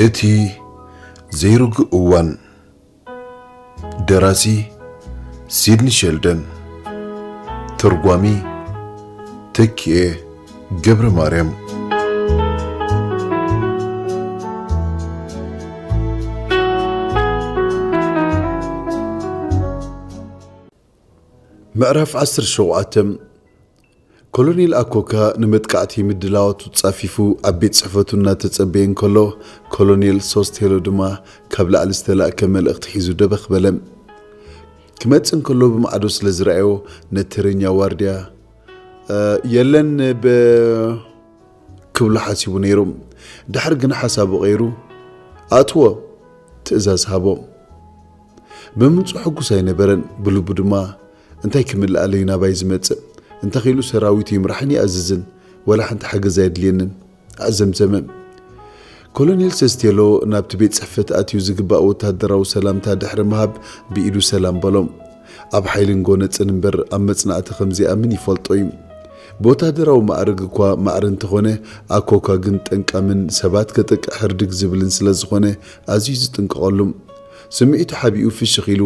እቲ ዘይርጉእ እዋን። ደራሲ ሲድኒ ሸልደን። ተርጓሚ ተኪኤ ገብረ ማርያም። ምዕራፍ ዓሰርተ ሸውዓተ። ኮሎኔል ኣኮካ ንመጥቃዕቲ ምድላዋቱ ጻፊፉ ኣብ ቤት ጽሕፈቱ እናተጸበየ እንከሎ፣ ኮሎኔል ሶስቴሎ ድማ ካብ ላዕሊ ዝተላእከ መልእኽቲ ሒዙ ደበኽ በለ። ክመጽእ እንከሎ ብማዕዶ ስለ ዝረኣዮ፣ ነቲ ተረኛ ዋርድያ፣ "እ፣ የለን ብ-" ክብሎ ሓሲቡ ነይሩ። ድሓር ግን ሓሳቡ ቀይሩ፣ "ኣእትዎ!" ትእዛዝ ሃቦ። ብምምጽኡ ሕጉስ ኣይነበረን። ብልቡ ድማ፣ "እንታይ ክምልኣለዩ ናባይ ዝመጽእ? እንተኺሉ ሰራዊቱ ይምራሕን ይኣዝዝን፣ ወላ ሓንቲ ሓገዝ ኣየድልየንን" ኣዘምዘመ። ኮሎኔል ሰስቴሎ ናብቲ ቤት ጽሕፈት ኣትዩ ዝግባእ ወታደራዊ ሰላምታ ድሕሪ ምሃብ ብኢዱ ሰላም በሎ። ኣብ ሓይልን ጎነጽን እምበር ኣብ መጽናዕቲ ከም ዘይኣምን ይፈልጦ እዩ። ብወታደራዊ ማዕርግ እኳ ማዕረ እንተኾነ፣ ኣኮካ ግን ጠንቃምን ሰባት ከጥቅዕ ህርድግ ዝብልን ስለ ዝኾነ ኣዝዩ ዝጥንቀቐሉ። ስምዒቱ ሓቢኡ ፍሽኽ ኢሉ፣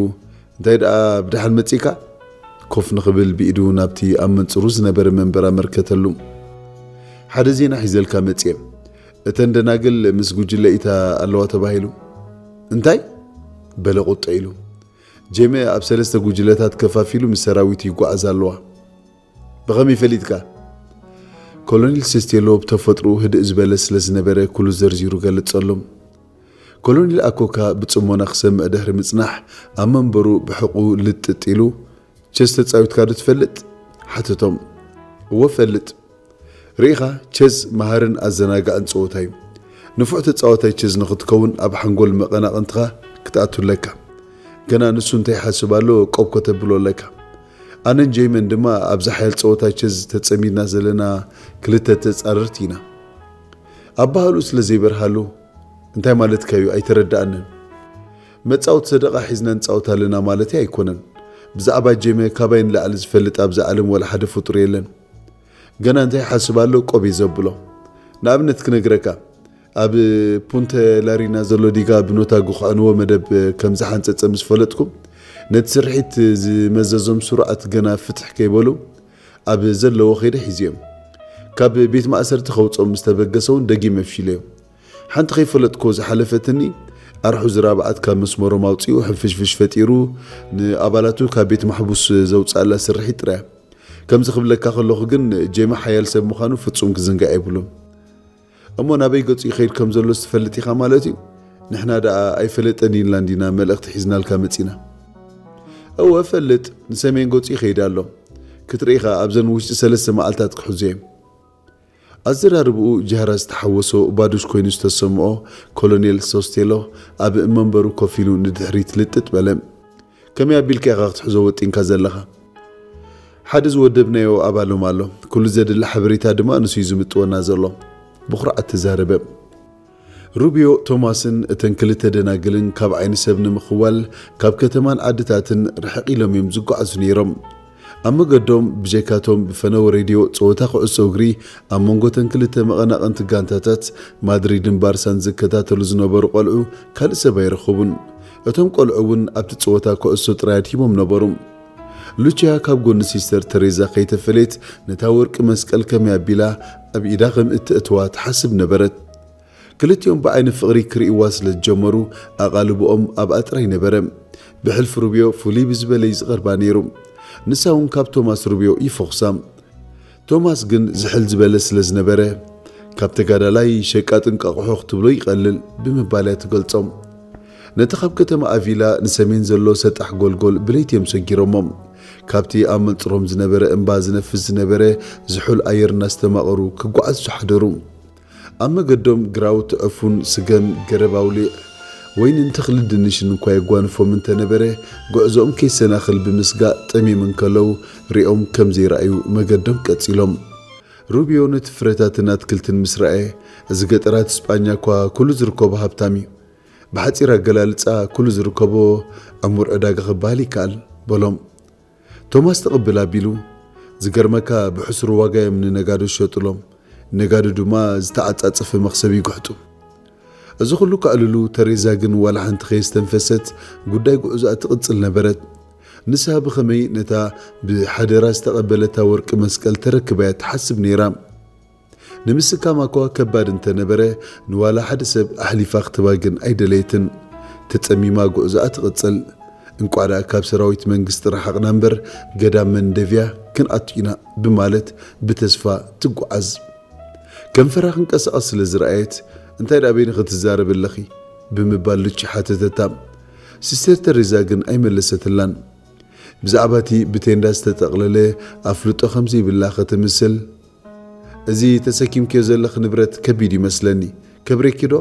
"እንታይ ደኣ ብደሓን መጺእካ?" ኮፍ ንኽብል ብኢዱ ናብቲ ኣብ መንጽሩ ዝነበረ መንበር ኣመልከተሉ። "ሓደ ዜና ሒዘልካ መጽየ። እተን ደናግል ምስ ጉጅለ ኢታ ኣለዋ ተባሂሉ።" "እንታይ?" በለ ቁጥ ኢሉ። "ጄመ ኣብ ሰለስተ ጉጅለታት ከፋፊሉ ምስ ሰራዊቱ ይጓዓዝ ኣለዋ።" "ብኸመይ ፈሊጥካ?" ኮሎኔል ሴስቴሎ ብተፈጥሮኡ ህድእ ዝበለ ስለ ዝነበረ ኩሉ ዘርዚሩ ገለጸሎም። ኮሎኔል ኣኮካ ብጽሞና ክሰምዕ ድሕሪ ምጽናሕ ኣብ መንበሩ ብሕቑኡ ልጥጥ ኢሉ፣ "ቸስ ተጻዊትካ ዶ ትፈልጥ?" ሓተቶም። "እወ እፈልጥ። ርኢኻ፣ ቸዝ መሃርን ኣዘናጋዕን ጸወታ እዩ። ንፉዕ ተጻዋታይ ቸዝ ንኽትከውን ኣብ ሓንጎል መቐናቕንትኻ ክትኣቱ ኣለካ። ገና ንሱ እንታይ ይሓስብ ኣሎ ቆብ ከተብሎ ኣለካ። ኣነን ጀይመን ድማ ኣብዚ ሓያል ጸወታ ቸዝ ተጸሚድና ዘለና ክልተ ተጻረርቲ ኢና።" ኣበሃህልኡ ስለ ዘይበርሃሉ፣ "እንታይ ማለትካ እዩ? ኣይተረድኣንን። መጻወቲ ሰደቓ ሒዝና ንጻወት ኣለና ማለተይ ኣይኮነን። ብዛዕባ ጀይመ ካባይ ንላዕሊ ዝፈልጥ ኣብዚ ዓለም ዋላ ሓደ ፍጡር የለን። ገና እንታይ ይሓስብ ኣሎ ቆብ እዩ ዘብሎ። ንኣብነት ክነግረካ፣ ኣብ ፑንተ ላሪና ዘሎ ዲጋ ብኖታ ግኽዕንዎ መደብ ከም ዝሓንጸጸ ምስ ፈለጥኩ፣ ነቲ ስርሒት ዝመዘዞም ስሩዓት ገና ፍትሕ ከይበሉ ኣብ ዘለዎ ከይደ ሒዝዮም። ካብ ቤት ማእሰርቲ ከውጽኦም ምስ ተበገሰ እውን ደጊመ ፍሺለዮም። ሓንቲ ከይፈለጥኩዎ ዝሓለፈትኒ፣ ኣርሑ ዝራብዓት ካብ መስመሮም ኣውጺኡ ሕንፍሽፍሽ ፈጢሩ ንኣባላቱ ካብ ቤት ማሕቡስ ዘውጽኣላ ስርሒት ጥራይ። ከምዚ ክብለካ ከለኹ ግን ጄማ ሓያል ሰብ ምዃኑ ፍጹም ክዝንጋዕ የብሉን። እሞ ናበይ ገጹ ይኸይድ ከም ዘሎ ትፈልጥ ኢኻ ማለት እዩ? ንሕና ደኣ ኣይፈለጠን ኢልና እንዲና መልእኽቲ ሒዝናልካ መጺና። እወ እፈልጥ፣ ንሰሜን ገጹ ይኸይድ ኣሎ። ክትርኢ ኢኻ ኣብዘን ውሽጢ ሰለስተ መዓልታት ክሕዞ እየ። ኣዘራርብኡ ጃህራ ዝተሓወሶ ባዱሽ ኮይኑ ዝተሰምዖ ኮሎኔል ሶስቴሎ ኣብ መንበሩ ኮፍ ኢሉ ንድሕሪት ልጥጥ በለ። ከመይ ኣቢልካ ኢኻ ክትሕዞ ወጢንካ ዘለኻ? ሓደ ዝወደብናዮ ኣባሎም ኣሎ። ኩሉ ዘድሊ ሓበሬታ ድማ ንሱ እዩ ዝምጥወና ዘሎ። ብኹርዓት ተዛረበ። ሩብዮ ቶማስን እተን ክልተ ደናግልን ካብ ዓይኒ ሰብ ንምኽዋል ካብ ከተማን ዓድታትን ርሕቕ ኢሎም እዮም ዝጓዓዙ ነይሮም። ኣብ መገዶም ብጀካቶም ብፈነወ ሬድዮ ጸወታ ኩዕሶ እግሪ ኣብ መንጎ እተን ክልተ መቐናቐንቲ ጋንታታት ማድሪድን ባርሳን ዝከታተሉ ዝነበሩ ቆልዑ ካልእ ሰብ ኣይረኸቡን። እቶም ቆልዑ እውን ኣብቲ ጸወታ ኩዕሶ ጥራይ ኣድሂቦም ነበሩ። ሉቺያ ካብ ጎኒ ሲስተር ተሬዛ ከይተፈለየት ነታ ወርቂ መስቀል ከመይ ኣቢላ ኣብ ኢዳ ከም እተእትዋ ትሓስብ ነበረት። ክልቲኦም ብዓይኒ ፍቕሪ ክርእይዋ ስለ ዝጀመሩ ኣቓልብኦም ኣብኣ ጥራይ ነበረ። ብሕልፊ ሩብዮ ፍሉይ ብዝበለ እዩ ዝቐርባ ነይሩ። ንሳ እውን ካብ ቶማስ ሩብዮ ይፈኹሳ። ቶማስ ግን ዝሕል ዝበለ ስለ ዝነበረ፣ "ካብ ተጋዳላይ ሸቃጥ እንቃቑሖ ክትብሎ ይቐልል" ብምባል እያ ትገልጾም። ነቲ ካብ ከተማ ኣቪላ ንሰሜን ዘሎ ሰጣሕ ጎልጎል ብለይቲ እዮም ሰጊሮሞ። ካብቲ ኣብ መንጽሮም ዝነበረ እምባ ዝነፍስ ዝነበረ ዝሑል ኣየር እናስተማቐሩ ክጓዓዙ ሓደሩ። ኣብ መገዶም ግራውቲ ዕፉን፣ ስገም፣ ገረብ ኣውሊዕ፣ ወይንን ተኽሊ ድንሽን እኳ የጓንፎም እንተነበረ፣ ጉዕዞኦም ከይሰናኽል ብምስጋእ ጠምዮም እንከለዉ ሪኦም ከም ዘይረኣዩ መገዶም ቀጺሎም። ሩብዮ ነቲ ፍረታትን ኣትክልትን ምስ ረኣየ፣ እዚ ገጠራት ስጳኛ እኳ ኩሉ ዝርከቦ ሃብታም እዩ። ብሓጺር ኣገላልጻ፣ ኩሉ ዝርከቦ ዕሙር ዕዳጋ ክበሃል ይከኣል፣ በሎም። ቶማስ ተቐብል ኣቢሉ፣ "ዝገርመካ፣ ብሕሱር ዋጋ እዮም ንነጋዶ ዝሸጡሎም። ነጋዶ ድማ ዝተዓጻጸፈ መኽሰብ ይግሕጡ። እዚ ኩሉ ከዕልሉ፣ ተሬዛ ግን ዋላ ሓንቲ ከየስተንፈሰት ጉዳይ ጉዕዞኣ ትቕጽል ነበረት። ንሳ ብኸመይ ነታ ብሓደራ ዝተቐበለታ ወርቂ መስቀል ተረክባያ ትሓስብ ነይራ። ንምስካማ እኳ ከባድ እንተነበረ፣ ንዋላ ሓደ ሰብ ኣሕሊፋ ክትባ ግን ኣይደለየትን። ተጸሚማ ጉዕዞኣ ትቕጽል። እንቋዕ ደኣ ካብ ሰራዊት መንግስቲ ረሓቕና እምበር፣ ገዳም መንደቪያ ክንኣቱ ኢና ብማለት ብተስፋ ትጓዓዝ። ከንፈራ ክንቀሳቐስ ስለ ዝረኣየት፣ "እንታይ ደኣ በይንኺ ትዛረቢ ኣለኺ?" ብምባል ልቺ ሓተተታ። ሲስተር ተሬዛ ግን ኣይመለሰትላን። ብዛዕባ እቲ ብቴንዳ ዝተጠቕለለ ኣፍልጦ ከም ዘይብላ ከተምስል፣ "እዚ ተሰኪምክዮ ዘለኺ ንብረት ከቢድ ይመስለኒ፣ ከብሬኪ ዶ?"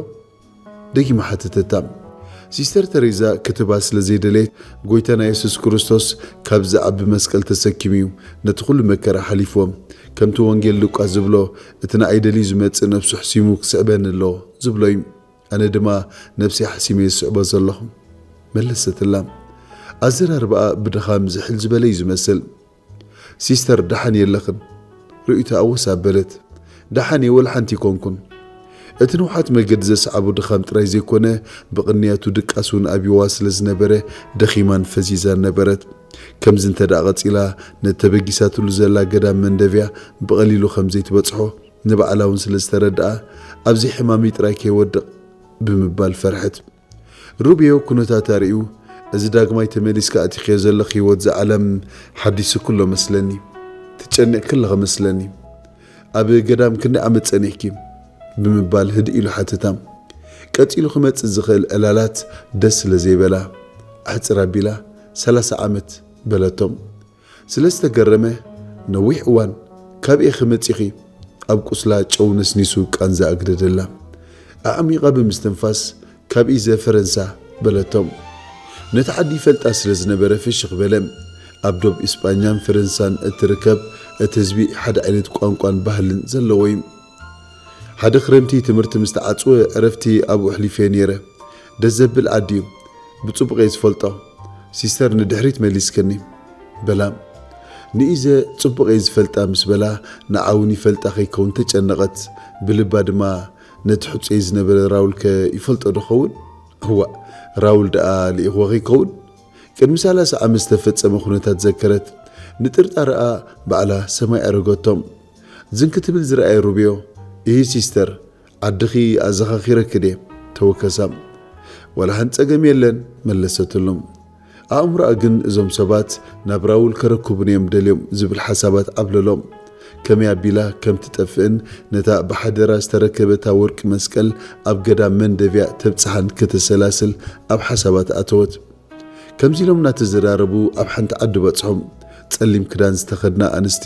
ደጊማ ሓተተታ። ሲስተር ተሬዛ ክትባ ስለ ዘይደለየት፣ "ጎይታና የሱስ ክርስቶስ ካብዚ ዓቢ መስቀል ተሰኪሙ እዩ ነቲ ኩሉ መከራ ሓሊፍዎ። ከምቲ ወንጌል ሉቃስ ዝብሎ፣ እቲ ንዓይ ደልዩ ዝመጽእ ነፍሱ ሕሲሙ ክስዕበኒ ኣለዎ ዝብሎ እዩ። ኣነ ድማ ነፍሰይ ሓሲመ እየ ዝስዕቦ ዘለኹ" መለሰትላ። ኣዘራርባኣ ብድኻም ዝሕል ዝበለ እዩ ዝመስል። "ሲስተር፣ ደሓን የለኽን?" ርእይቶኣ ወስ ኣበለት። "ደሓን እየ፣ ወላ ሓንቲ ኣይኮንኩን። እቲ ንውሓት መገዲ ዘስዓቦ ድኻም ጥራይ ዘይኮነ፣ ብቕንያቱ ድቃስ እውን ኣብይዋ ስለ ዝነበረ፣ ደኺማን ፈዚዛን ነበረት። ከምዚ እንተ ደኣ ቀጺላ፣ ነቲ ተበጊሳትሉ ዘላ ገዳም መንደቪያ ብቐሊሉ ከም ዘይትበጽሖ ንባዕላ እውን ስለ ዝተረድኣ፣ ኣብዚ ሕማመይ ጥራይ ከይወድቕ" ብምባል ፈርሐት። ሩቢዮ ኩነታታ ርእዩ፣ "እዚ ዳግማይ ተመሊስካ ኣቲኽዮ ዘለኽ ህይወት፣ እዚ ዓለም ሓዲሱ ኩሎ መስለኒ። ትጨነቕኪ ኣለኺ መስለኒ። ኣብ ገዳም ክንደይ ዓመት ጸኒሕኪ?" ብምባል ህድእ ኢሉ ሓተታ። ቀጺሉ ክመጽእ ዝኽእል ዕላላት ደስ ስለ ዘይበላ፣ ኣሕጽር ኣቢላ፣ "ሰላሳ ዓመት" በለቶ። ስለ ዝተገረመ፣ "ነዊሕ እዋን፣ ካበይ ኢኺ መጺኺ?" ኣብ ቁስላ ጨው ነስኒሱ ቃንዛ ኣግደደላ። ኣዕሚቓ ብምስትንፋስ፣ "ካብ ኢዘ ፈረንሳ" በለቶ። ነቲ ዓዲ ይፈልጣ ስለ ዝነበረ ፍሽኽ በለ። ኣብ ዶብ እስጳኛን ፈረንሳን እትርከብ፣ እቲ ህዝቢ ሓደ ዓይነት ቋንቋን ባህልን ዘለዎ እዩ። "ሓደ ክረምቲ ትምህርቲ ምስ ተዓጽወ፣ ዕረፍቲ ኣብኡ ኣሕሊፈ ነይረ። ደስ ዘብል ዓዲ እዩ። ብጽቡቕ እየ ዝፈልጦ። ሲስተር ንድሕሪት መሊስክኒ" በላ። ንኢዘ ጽቡቕ እየ ዝፈልጣ ምስ በላ፣ ንዓ እውን ይፈልጣ ከይከውን ተጨነቐት። ብልባ ድማ፣ "ነቲ ሕጹየይ ዝነበረ ራውል ከ ይፈልጦ ዶ ኸውን? እዋእ፣ ራውል ደኣ ልኢኽዎ ከይከውን?" ቅድሚ ሰላሳ ዓመት ዝተፈጸመ ኩነታት ዘከረት። ንጥርጣረኣ ባዕላ ሰማይ ኣረገቶም። ዝን ክትብል ዝረኣየ ሩብዮ፣ "እሂ ሲስተር፣ ዓድኺ ኣዘኻኺረኪ ድየ?" ተወከሳ። "ዋላ ሓንቲ ጸገም የለን" መለሰትሉ። ኣእምሮኣ ግን እዞም ሰባት ናብ ራውል ከረክቡኒ እዮም ደልዮም ዝብል ሓሳባት ዓብለሎ። ከመይ ኣቢላ ከም ትጠፍእን ነታ ብሓደራ ዝተረከበታ ወርቂ መስቀል ኣብ ገዳም መንደቪያ ተብጽሓን ከተሰላስል ኣብ ሓሳባት ኣተወት። ከምዚ ኢሎም እናተዘራረቡ ኣብ ሓንቲ ዓዲ በጽሖም። ጸሊም ክዳን ዝተኸድና ኣንስቲ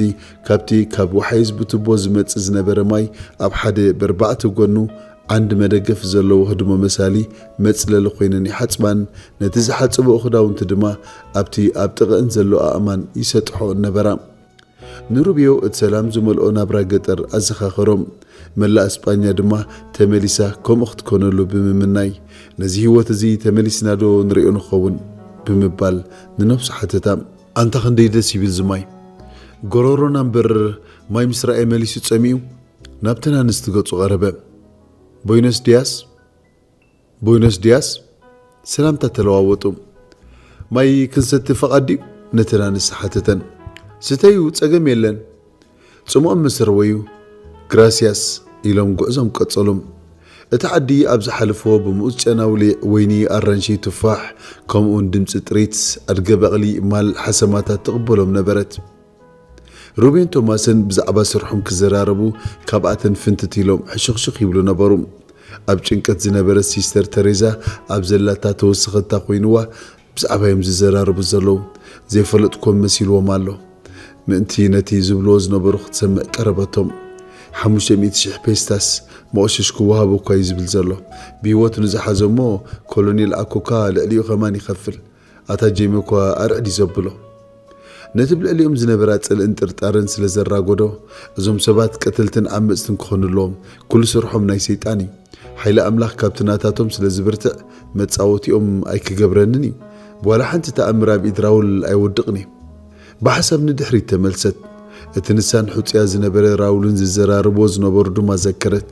ካብቲ ካብ ወሓይዝ ብቱቦ ዝመጽእ ዝነበረ ማይ ኣብ ሓደ በርባዕተ ጎኑ ዓንዲ መደገፊ ዘለዎ ህድሞ መሳሊ መጽለሊ ኮይነን ይሓጽባን ነቲ ዝሓጽበኦ ክዳውንቲ ድማ ኣብቲ ኣብ ጥቕእን ዘሎ ኣእማን ይሰጥሖ ነበራ። ንሩብዮ እቲ ሰላም ዝመልኦ ናብራ ገጠር ኣዘኻኸሮም። መላእ እስጳኛ ድማ ተመሊሳ ከምኡ ክትኮነሉ ብምምናይ፣ "ነዚ ህይወት እዚ ተመሊስና ዶ ንርእዮ ንኸውን?" ብምባል ንነብሱ ሓተታ። "ኣንታ ክንደይ ደስ ይብል ዝማይ! ጎሮሮና እምበር ማይ ምስ ረኣየ መሊሱ ጸሚኡ ናብ ተናንስቲ ገጹ ቀረበ። "ቦይኖስ ዲያስ? ቦይኖስ ዲያስ?" ሰላምታ ተለዋወጡ። "ማይ ክንሰቲ ፈቓድ ድዩ?" ነተን ኣንስቲ ሓተተን። "ስተዩ፣ ጸገም የለን።" ጽምኦም ምስ ረወዩ፣ "ግራስያስ" ኢሎም ጉዕዞም ቀጸሉ። እቲ ዓዲ ኣብ ዝሓለፍዎ ብምኡዝ ጨናውሊዕ፣ ወይኒ፣ ኣራንሺ፣ ቱፋሕ፣ ከምኡውን ድምጺ ጥሪት ኣድገ በቕሊ ማል ሓሰማታት ትቕበሎም ነበረት። ሩቤን ቶማስን ብዛዕባ ስርሖም ክዘራረቡ ካብኣተን ፍንትት ኢሎም ሕሹኽሹኽ ይብሉ ነበሩ። ኣብ ጭንቀት ዝነበረት ሲስተር ተሬዛ ኣብ ዘላታ ተወሰኸታ ኮይንዋ ብዛዕባ እዮም ዝዘራረቡ ዘለዉ። ዘይፈለጥኩም መሲልዎም ኣሎ። ምእንቲ ነቲ ዝብልዎ ዝነበሩ ክትሰምዕ ቀረበቶም። "ሓሙሽተ ሚእቲ ሽሕ ፔስታስ መቑሸሽ ክወሃቦ እኳ እዩ ዝብል ዘሎ። ብህይወቱ ንዝሓዞ እሞ ኮሎኔል ኣኮካ ልዕሊኡ ከማን ይኸፍል። ኣታ ጄሚ እኳ ኣርዕድ እዩ ዘብሎ።" ነቲ ብልዕሊኦም ዝነበራ ጽልእን ጥርጣረን ስለ ዘራጎዶ፣ እዞም ሰባት ቀተልትን ዓመጽትን ክኾኑ ኣለዎም። ኩሉ ስርሖም ናይ ሰይጣን እዩ። ሓይሊ ኣምላኽ ካብቲ ናታቶም ስለ ዝብርትዕ፣ መጻወቲኦም ኣይክገብረንን እዩ። ዋላ ሓንቲ ተኣምር ኣብ ኢድ ራውል ኣይወድቕን እየ። ብሓሳብ ንድሕሪት ተመልሰት። እቲ ንሳን ሕጹያ ዝነበረ ራውልን ዝዘራረብዎ ዝነበሩ ድማ ዘከረት።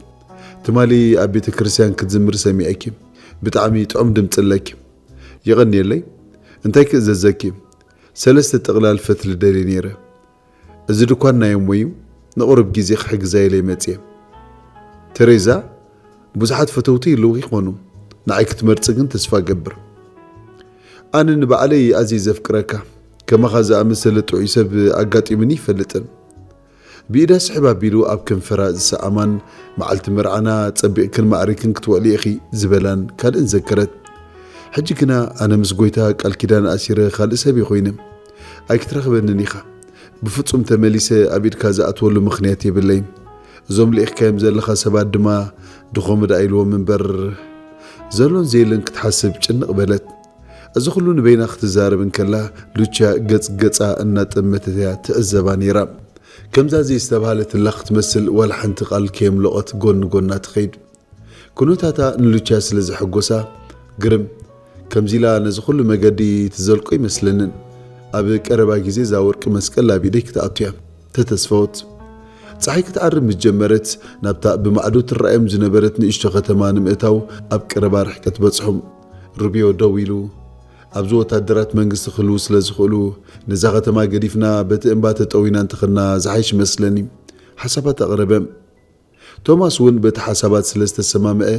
ትማሊ ኣብ ቤተ ክርስቲያን ክትዝምሪ ሰሚዐኪ። ብጣዕሚ ጥዑም ድምፂ ኣለኪ። የቐንየለይ። እንታይ ክእዘዘኪ? ሰለስተ ጥቕላል ፈትሊ ደልየ ነይረ። እዚ ድኳን ናይ እሞይ እዩ። ንቑሩብ ግዜ ክሕግዛ ኢለ መፅየ። ተሬዛ፣ ብዙሓት ፈተውቲ ይህልውኺ ይኾኑ። ንዓይ ክትመርፂ ግን ተስፋ እገብር። ኣነ ንባዕለይ ኣዝየ ዘፍቅረካ። ከማኻ ዝኣመሰለ ጥዑይ ሰብ ኣጋጢሙኒ ይፈልጥን። ብኢዳ ስሕብ ኣቢሉ ኣብ ከንፈራ ዝሰኣማን፣ መዓልቲ መርዓና ጸቢቕክን ማዕሪክን ክትውዕሊ ኢኺ ዝበላን ካልእን ዘከረት። ሕጂ ግና ኣነ ምስ ጎይታ ቃል ኪዳን ኣሲረ ካልእ ሰብ እየ ኮይነ። ኣይክትረኽበንን ኢኻ። ብፍጹም ተመሊሰ ኣብ ኢድካ ዝኣትወሉ ምኽንያት የብለይን። እዞም ልኢኽካዮም ዘለኻ ሰባት ድማ ድኾሙ ደኣ ኢልዎም እምበር፣ ዘሎን ዘየለን ክትሓስብ ጭንቕ በለት። እዚ ኩሉ ንበይና ክትዛረብ እንከላ፣ ሉቻ ገጽ ገጻ እናጠመተት እያ ትዕዘባ ነይራ። ከምዛ ዘይስተብሃለትላ ክትመስል ዋላ ሓንቲ ቃል ከየምለቖት ጎኒ ጎና ትኸይድ። ኩነታታ ንሉቻ ስለ ዘሐጎሳ፣ ግርም፣ ከምዚ ኢላ ነዚ ኩሉ መገዲ ትዘልቆ ይመስለንን። ኣብ ቀረባ ግዜ እዛ ወርቂ መስቀል ኣብ ኢደይ ክትኣቱ እያ፣ ተተስፈወት። ጸሓይ ክትዓርብ ምስ ጀመረት፣ ናብታ ብማዕዶ ትረኣዮም ዝነበረት ንእሽቶ ከተማ ንምእታው ኣብ ቀረባ ርሕቀት በጽሑ። ሩቢዮ ደው ኢሉ፣ ኣብዚ ወታደራት መንግስቲ ክህልዉ ስለ ዝኽእሉ፣ ነዛ ከተማ ገዲፍና በቲ እምባ ተጠዊና እንተኸድና ዝሓይሽ ይመስለኒ። ሓሳባት ኣቕረበ። ቶማስ እውን በቲ ሓሳባት ስለ ዝተሰማምዐ፣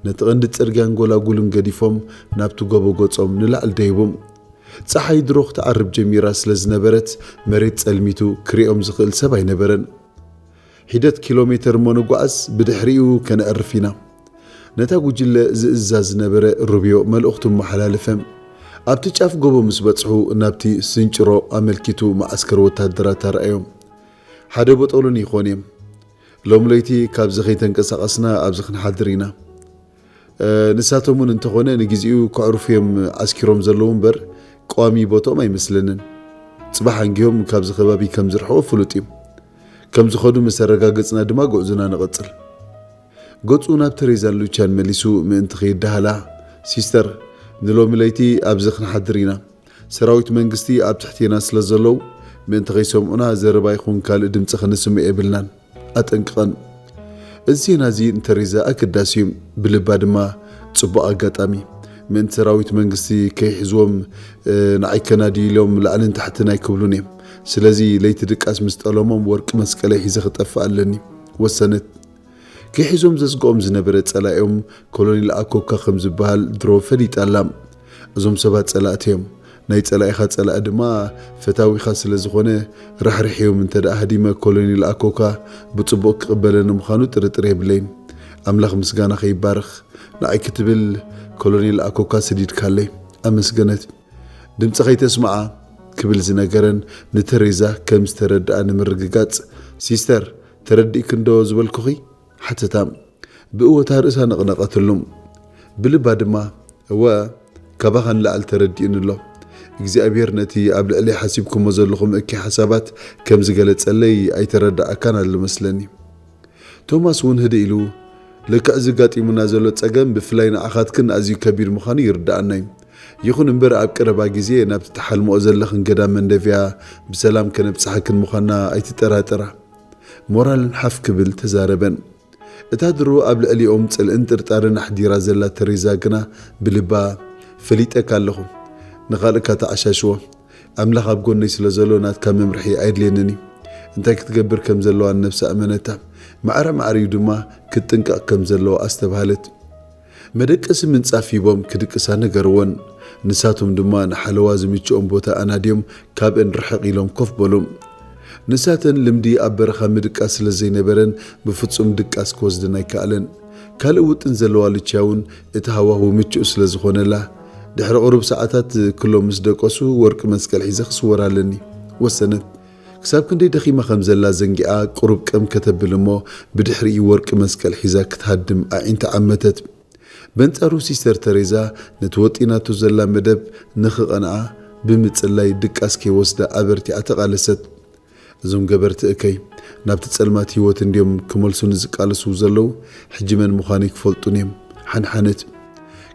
ነቲ ቀንዲ ጽርግያን ጎላጉልን ገዲፎም ናብቲ ጎቦ ገጾም ንላዕሊ ደይቦም። ጸሓይ ድሮ ክትዓርብ ጀሚራ ስለ ዝነበረት፣ መሬት ጸልሚቱ ክሪኦም ዝኽእል ሰብ ኣይነበረን። ሒደት ኪሎ ሜተር እሞ ንጓዓዝ፣ ብድሕሪኡ ከነዕርፍ ኢና። ነታ ጉጅለ ዝእዝዛ ዝነበረ ሩብዮ መልእኽቱ ኣመሓላለፈ። ኣብቲ ጫፍ ጎቦ ምስ በጽሑ፣ ናብቲ ስንጭሮ ኣመልኪቱ መዓስከር ወታደራት ኣርኣዮም። ሓደ ቦጦሎኒ ይኾን እዮም። ሎም ለይቲ ካብዚ ከይተንቀሳቐስና ኣብዚ ክንሓድር ኢና። እ፣ ንሳቶም እውን እንተኾነ ንግዜኡ ከዕርፉ እዮም ዓስኪሮም ዘለዉ እምበር፣ ቀዋሚ ቦትኦም ኣይመስለንን። ጽባሕ ኣንጊሆም ካብዚ ከባቢ ከም ዝርሕቑ ፍሉጥ እዩ። ከም ዝኸዱ ምስ ኣረጋገጽና ድማ ጉዕዞና ንቐጽል። ገጹ ናብ ተሬዛን ሉቻን መሊሱ ምእንቲ ከይደሃላ፣ ሲስተር፣ ንሎሚ ለይቲ ኣብዚ ክንሓድር ኢና። ሰራዊት መንግስቲ ኣብ ትሕቴና ስለ ዘለዉ፣ ምእንቲ ከይሰምዑና ዘረባ ይኹን ካልእ ድምጺ ከነስምዕ የብልናን። ኣጠንቅቐን። እዚ ዜና እዚ ንተሬዛ ኣገዳሲ እዩ፣ ብልባ ድማ ጽቡቕ ኣጋጣሚ። ምእንቲ ሰራዊት መንግስቲ ከይሕዝዎም፣ እ፣ ንዓይ ከናድዩ ኢሎም ላዕልን ታሕትን ኣይክብሉን እዮም። ስለዚ ለይቲ ድቃስ ምስ ጠለሞም ወርቂ መስቀለይ ሒዘ ክጠፍእ ኣለኒ፣ ወሰነት። ክሒዞም ዘስግኦም ዝነበረ ጸላኢኦም ኮሎኔል ኣኮካ ከም ዝበሃል ድሮ ፈሊጣ ኣላ። እዞም ሰባት ጸላእቲ እዮም። ናይ ጸላኢኻ ጸላኢ ድማ ፈታዊኻ ስለ ዝኾነ፣ ራሕሪሐዮም እንተ ደኣ ሃዲመ፣ ኮሎኔል ኣኮካ ብጽቡቕ ክቕበለኒ ምዃኑ ጥርጥር የብለይን። ኣምላኽ ምስጋናኻ ይባረኽ። ንዓይ ክትብል ኮሎኔል ኣኮካ ሰዲድካለይ። ኣመስገነት። ድምጺ ከይተስምዓ ክብል ዝነገረን ንተሬዛ ከም ዝተረድኣ ንምርግጋጽ፣ ሲስተር፣ ተረዲእኪ እንዶ ዝበልኩኺ? ሓተታ። ብእወታ ርእሳ ነቕነቐትሉ። ብልባ ድማ፣ እወ፣ ካባኻ ንላዕሊ ተረዲኡኒ ኣሎ። እግዚኣብሔር ነቲ ኣብ ልዕለይ ሓሲብኩሞ ዘለኹም እከይ ሓሳባት ከም ዝገለጸለይ ኣይተረድኣካን ኣሎ መስለኒ። ቶማስ እውን ህድእ ኢሉ፣ ልክዕ እዚ ኣጋጢሙና ዘሎ ጸገም ብፍላይ ንዓኻትክን ኣዝዩ ከቢድ ምዃኑ ይርድኣና እዩ። ይኹን እምበር ኣብ ቀረባ ግዜ ናብቲ ትሓልምኦ ዘለኽን ገዳም መንደፍያ ብሰላም ከነብጽሓክን ምዃንና ኣይትጠራጠራ። ሞራለን ሓፍ ክብል ተዛረበን። እታ ድሮ ኣብ ልዕሊኦም ጽልእን ጥርጣርን ኣሕዲራ ዘላ ተሬዛ ግና ብልባ፣ ፈሊጠካ ኣለኹ፣ ንኻልእካ ተዓሻሽዎ። ኣምላኽ ኣብ ጎነይ ስለ ዘሎ ናትካ መምርሒ ኣየድልየንን እዩ። እንታይ ክትገብር ከም ዘለዋ ንነብሳ እመነታ። ማዕረ ማዕሪኡ ድማ ክትጥንቀቕ ከም ዘለዋ ኣስተብሃለት። መደቀሲ ምንጻፍ ሂቦም ክድቅሳ ነገርወን። ንሳቶም ድማ ንሓለዋ ዝምችኦም ቦታ ኣናድዮም ካብአን ርሕቕ ኢሎም ኮፍ በሉ። ንሳተን ልምዲ ኣብ በረኻ ምድቃስ ስለ ዘይነበረን ብፍጹም ድቃስ ክወስደን ኣይከኣለን። ካልእ ውጥን ዘለዋ ሉቺያ እውን እቲ ሃዋህው ምቹእ ስለ ዝኾነላ ድሕሪ ቁሩብ ሰዓታት ክሎም ምስ ደቀሱ ወርቂ መስቀል ሒዘ ክስወር ኣለኒ ወሰነት። ክሳብ ክንደይ ደኺማ ከም ዘላ ዘንጊዓ ቁሩብ ቀም ከተብል እሞ ብድሕሪኡ ወርቂ መስቀል ሒዛ ክትሃድም ኣዒንታ ዓመተት። በንጻሩ ሲስተር ተሬዛ ነቲ ወጢናቶ ዘላ መደብ ንኽቐንዓ ብምጽላይ ድቃስ ከይወስዳ ኣበርቲዓ ተቓለሰት። እዞም ገበርቲ እከይ ናብቲ ጸልማት ህይወት እንድዮም ክመልሱኒ ዝቃለሱ ዘለዉ፣ ሕጂ መን ምዃነይ ክፈልጡኒ እዮም። ሓንሓነት።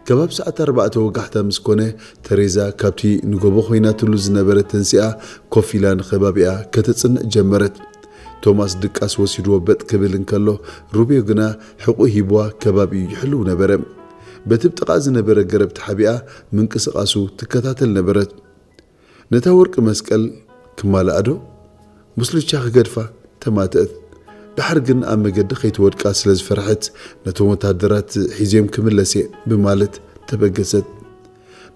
ከባቢ ሰዓት ኣርባዕተ ወጋሕታ ምስ ኮነ፣ ተሬዛ ካብቲ ንጎቦ ኮይናትሉ ዝነበረት ተንሲኣ ኮፍ ኢላ ንኸባቢኣ ከተጽንዕ ጀመረት። ቶማስ ድቃስ ወሲድዎ በጥ ክብል እንከሎ፣ ሩብዮ ግና ሕቑ ሂብዋ ከባቢኡ ይሕልው ነበረ። በቲ ብጥቓ ዝነበረ ገረብ ተሓቢኣ ምንቅስቓሱ ትከታተል ነበረት። ነታ ወርቂ መስቀል ክማልኣ ዶ? ምስሉቻ ክገድፋ ተማትአት። ደሓር ግን ኣብ መገዲ ከይትወድቃ ስለ ዝፈርሐት፣ ነቶም ወተሃደራት ሒዝዮም ክምለስ እየ ብማለት ተበገሰት።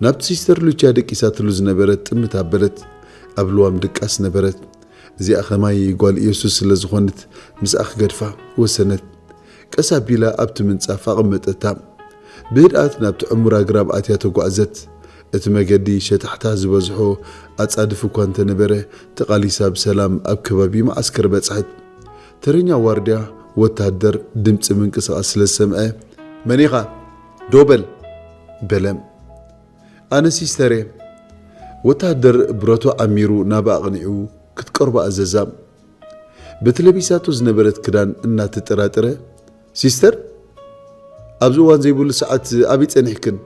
ናብቲ ሲስተር ሉቻ ደቂሳትሉ ዝነበረት ጥምት ኣበለት። ኣብ ልዋም ድቃስ ነበረት። እዚኣ ኸማይ ጓል ኢየሱስ ስለ ዝኾነት፣ ምስኣ ክገድፋ ወሰነት። ቀስ ኣቢላ ኣብቲ ምንጻፍ ኣቐመጠታ። ብህድኣት ናብቲ ዕሙር ኣግራብ ኣትያ ተጓዕዘት። እቲ መገዲ ሸታሕታ ዝበዝሖ ኣጻድፍ እኳ እንተነበረ፣ ተቓሊሳ ብሰላም ኣብ ከባቢ መዓስከር በጽሐት። ተረኛ ዋርድያ ወታደር ድምጺ ምንቅስቓስ ስለ ዝሰምዐ፣ "መን ኢኻ? ደው በል!" በለ። "ኣነ ሲስተር እየ።" ወታደር ብረቱ ዓሚሩ ናብኣ ኣቕኒዑ ክትቀርቦ ኣዘዛ። በቲ ለቢሳቶ ዝነበረት ክዳን እናተጠራጠረ፣ "ሲስተር፣ ኣብዚ እዋን ዘይብሉ ሰዓት ኣበይ ጸኒሕክን?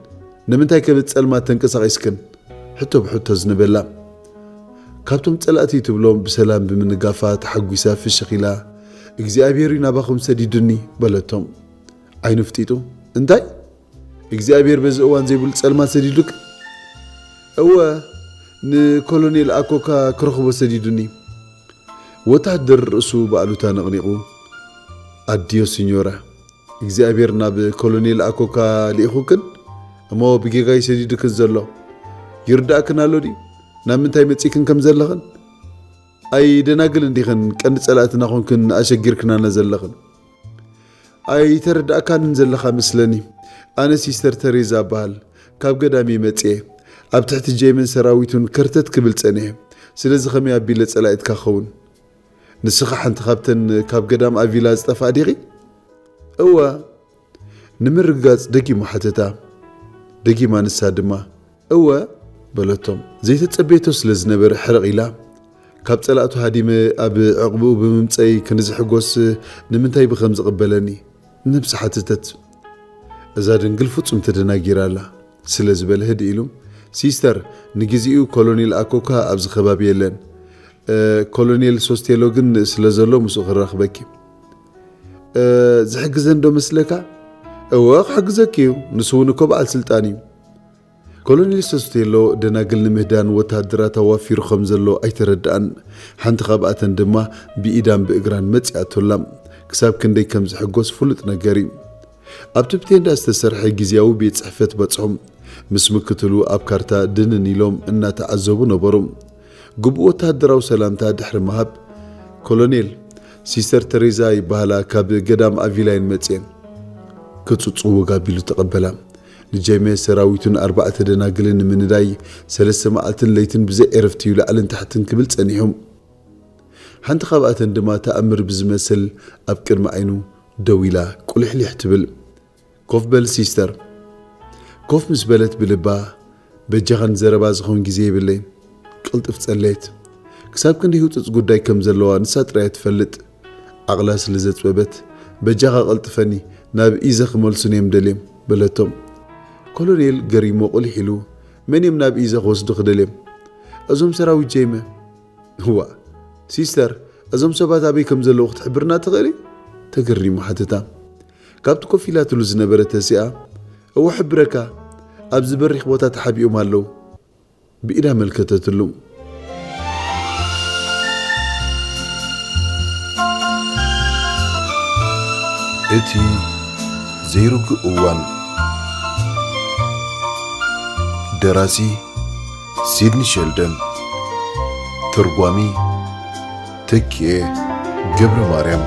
ንምንታይ ከ ብጸልማት ተንቀሳቒስክን?" ሕቶ ብሕቶ ዝነበላ። ካብቶም ጸላእቲ ትብሎም ብሰላም ብምንጋፋ ተሓጒሳ ፍሽኽ ኢላ፣ "እግዚኣብሔር እዩ ናባኹም ሰዲዱኒ" በለቶም። ዓይኑ ፍጢጡ፣ "እንታይ? እግዚኣብሔር በዚ እዋን ዘይብሉ ጸልማት ሰዲዱክ?" "እወ፣ ንኮሎኔል ኣኮካ ክረኽቦ ሰዲዱኒ።" ወተሃደር ርእሱ ብኣሉታ ነቕኒቑ፣ "ኣድዮ ሲኞራ፣ እግዚኣብሔር ናብ ኮሎኔል ኣኮካ ልኢኹክን እሞ ብጌጋ እዩ ሰዲዱክን ዘሎ። ይርዳእክን ኣሎ ድዩ ናብ ምንታይ መጺእክን ከም ዘለኽን? ኣይ ደናግል እንዲኽን ቀንዲ ጸላእትና ኾንክን ኣሸጊርክናና ዘለኽን?" "ኣይተረዳእካንን ዘለኻ መስለኒ። ኣነ ሲስተር ተሬዛ እበሃል። ካብ ገዳም እየ መጽኤ። ኣብ ትሕቲ ጄምን ሰራዊቱን ከርተት ክብል ጸኒሐ። ስለዚ ከመይ ኣቢለ ጸላኢትካ ክኸውን? ንስኻ ሓንቲ ካብተን ካብ ገዳም ኣቪላ ዝጠፍኣ ዲኺ?" "እወ?" ንምርግጋጽ ደጊሙ ሓተታ። ደጊማ ንሳ ድማ፣ "እወ" በለቶም። ዘይተጸበየቶ ስለ ዝነበረ ሕርቕ ኢላ፣ "ካብ ጸላእቱ ሃዲመ ኣብ ዕቕብኡ ብምምጸይ ክንዚ ሕጎስ ንምንታይ ብኸም ዝቕበለኒ?" ነብሳ ሓተተት። እዛ ድንግል ፍጹም ተደናጊራ ኣላ ስለ ዝበለ ህድእ ኢሉ፣ "ሲስተር፣ ንግዜኡ ኮሎኔል ኣኮካ ኣብዚ ከባቢ የለን። እ፣ ኮሎኔል ሶስቴሎ ግን ስለ ዘሎ ምስኡ ክራኽበኪ። እ፣ ዝሕግዘን ዶ መስለካ?" "እወ፣ ክሕግዘኪ እዩ። ንሱ እውን እኮ በዓል ስልጣን እዩ።" ኮሎኔል ሶስቴሎ ደናግል ንምህዳን ወተሃደራት ኣዋፊሩ ከም ዘሎ ኣይተረድኣን። ሓንቲ ካብኣተን ድማ ብኢዳን ብእግራን መጺኣቶላ። ክሳብ ክንደይ ከም ዝሕጎስ ፍሉጥ ነገር እዩ። ኣብቲ ብቴንዳ ዝተሰርሐ ግዝያዊ ቤት ጽሕፈት በጽሖም። ምስ ምክትሉ ኣብ ካርታ ድንን ኢሎም እናተዓዘቡ ነበሩ። ግቡእ ወተሃደራዊ ሰላምታ ድሕሪ ምሃብ፣ "ኮሎኔል፣ ሲስተር ተሬዛ ይበሃላ፣ ካብ ገዳም ኣቪላይን መጽኤን።" ክጽጽው ወግ ኣቢሉ ተቐበላ። ንጀሜ ሰራዊቱን ኣርባዕተ ደናግልን ንምንዳይ ሰለስተ መዓልትን ለይትን ብዘይ ዕረፍቲ እዩ ላዕልን ታሕትን ክብል ጸኒሑ። ሓንቲ ካብኣተን ድማ ተኣምር ብዝመስል ኣብ ቅድሚ ዓይኑ ደው ኢላ ቁሊሕሊሕ ትብል። "ኮፍ በል ሲስተር።" ኮፍ ምስ በለት ብልባ፣ "በጃኻን ዘረባ ዝኾን ግዜ የብለይን። ቅልጥፍ ጸለየት። ክሳብ ክንደይ ህጹጽ ጉዳይ ከም ዘለዋ ንሳ ጥራይ እያ ትፈልጥ። ዓቕላ ስለ ዘጽበበት፣ 'በጃኻ ቀልጥፈኒ፣ ናብ ኢዘ ክመልሱኒ እዮም ደልዮም' በለቶም። ኮሎኔል ገሪሞ ቁሊሕ ኢሉ፣ 'መን እዮም ናብ ኢዘ ክወስዱኺ ደልዮም?' 'እዞም ሰራዊት ጀይመ። እዋእ ሲስተር፣ እዞም ሰባት ኣበይ ከም ዘለዉ ክትሕብርና ትኽእሊ?' ተገሪሙ ሓተታ። ካብቲ ኮፍ ኢላትሉ ዝነበረ ተሲኣ፣ 'እወ፣ እሕብረካ፣ ኣብዚ በሪኽ ቦታ ተሓቢኦም ኣለዉ። ብኢዳ ኣመልከተትሉ። እቲ ዘይርጉእ እዋን። ደራሲ ሲድኒ ሸልደን። ተርጓሚ ተኪኤ ገብረ ማርያም።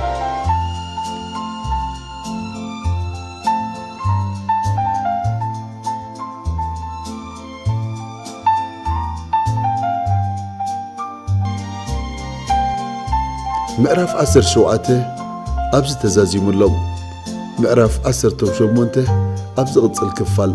ምዕራፍ ዓሰርተ ሸውዓተ ኣብዚ ተዛዚሙ ኣሎ። ምዕራፍ ዓሰርተ ሸሞንተ ኣብ ዝቕጽል ክፋል።